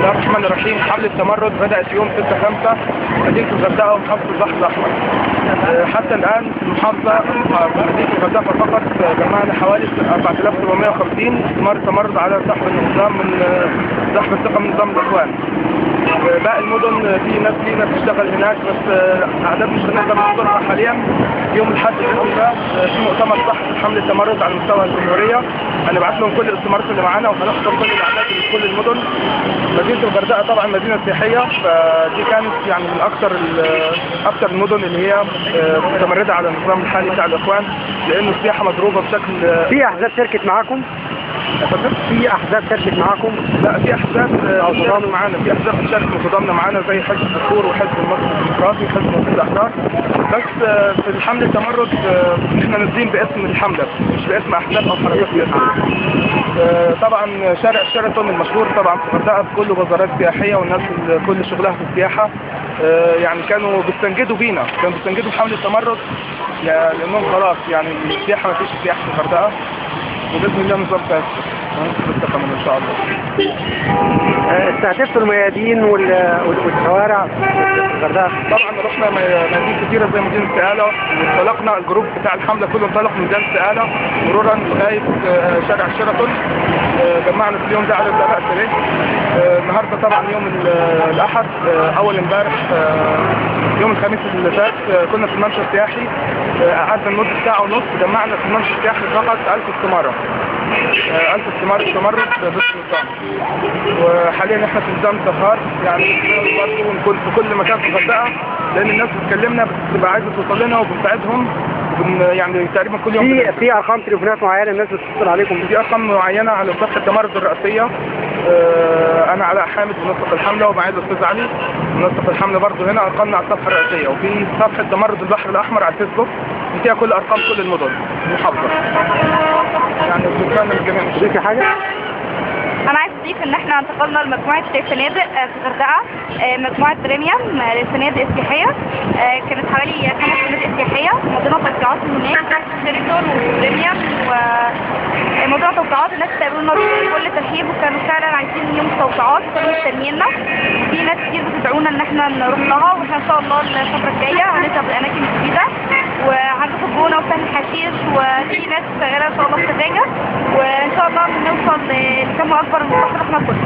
الله الرحمن الرحيم. حملة التمرد بدأت يوم 6/5 مدينة الغردقة ومحافظة البحر الأحمر. حتى الآن في المحافظة مدينة الغردقة فقط جمعنا حوالي 4750 استمارة تمرد على سحب النظام من سحب الثقة من نظام الإخوان. باقي المدن في ناس لينا بتشتغل هناك، بس أعداد مش هنقدر نحصرها حاليا. يوم الأحد بإذن الله في مؤتمر صحفي حملة التمرد على مستوى الجمهورية، هنبعت لهم كل الاستمارات اللي معانا وهنحصر كل الأعداد اللي في كل المدن. مدينة الغردقة طبعا مدينة سياحية، فدي كانت يعني من أكثر المدن اللي هي متمردة على النظام الحالي بتاع الإخوان، لأنه السياحة مضروبة بشكل. في أحزاب شاركت معاكم؟ في أحزاب شاركت معاكم؟ لا، في أحزاب متضامنة معانا، في أحزاب بتشارك متضامنة معانا زي حزب الدستور وحزب المصري الديمقراطي وحزب مصر الأحرار. بس في الحملة التمرد احنا نازلين باسم الحملة مش باسم أحزاب أو حركات سياسية. طبعا شارع شيراتون المشهور طبعا في الغردقة بكله بازارات سياحية والناس كل شغلها في السياحة، يعني كانوا بيستنجدوا بينا، كانوا بيستنجدوا بحملة التمرد لأنهم خلاص يعني السياحة ما فيش سياحة في الغردقة. وبإذن الله نظام فاسد ان شاء الله. استهدفتوا الميادين والشوارع في الغردقه؟ طبعا رحنا ميادين كتيرة زي مدينة سقاله، وانطلقنا ال group بتاع الحملة كله انطلق من ميدان سقاله مرورا لغاية شارع شيراتون. جمعنا في اليوم ده عدد لا باس به. النهارده طبعا يوم الاحد، اول امبارح يوم الخميس اللي فات كنا في الممشى السياحي، قعدنا لمدة ساعة ونص، جمعنا في الممشى السياحي فقط 1000 استماره. 1000 استمارة تمرد ضد النظام. وحاليا احنا في نظام سفار، يعني برضه نكون في كل مكان في الغردقه، لان الناس بتكلمنا بتبقى عايزه توصل لنا وبنساعدهم، يعني تقريبا كل يوم. في ارقام تليفونات معينة الناس بتتصل عليكم؟ في ارقام معينة على صفحة التمرد الرئاسية. انا علاء حامد منسق الحملة، ومعايا الاستاذ علي منسق الحملة برضه هنا، ارقامنا على الصفحة الرئاسية، وفي صفحة تمرد البحر الاحمر على الفيسبوك فيها كل ارقام كل المدن المحافظة. يعني بنتمنى للجميع. في حاجة؟ انا عايز اضيف ان احنا انتقلنا لمجموعة فنادق في الغردقه، مجموعة بريميوم للفنادق السياحية، كانت حوالي 5 فنادق سياحية، مضينا توقيعات هناك شيراتون وبريميوم، وموضوع توقيعات الناس استقبلونا بكل ترحيب، وكانوا فعلا عايزين يوم توقيعات وكانوا مستنيينا. في ناس كتير بتدعونا ان احنا نروح لها، واحنا ان شاء الله الفترة الجاية هنذهب لاماكن جديدة، وهنروح الجونه وسهل حشيش، وفي ناس شغالة ان شاء الله في سفاجه، وان شاء الله نوصل لكم اكبر من البحر الاحمر كله.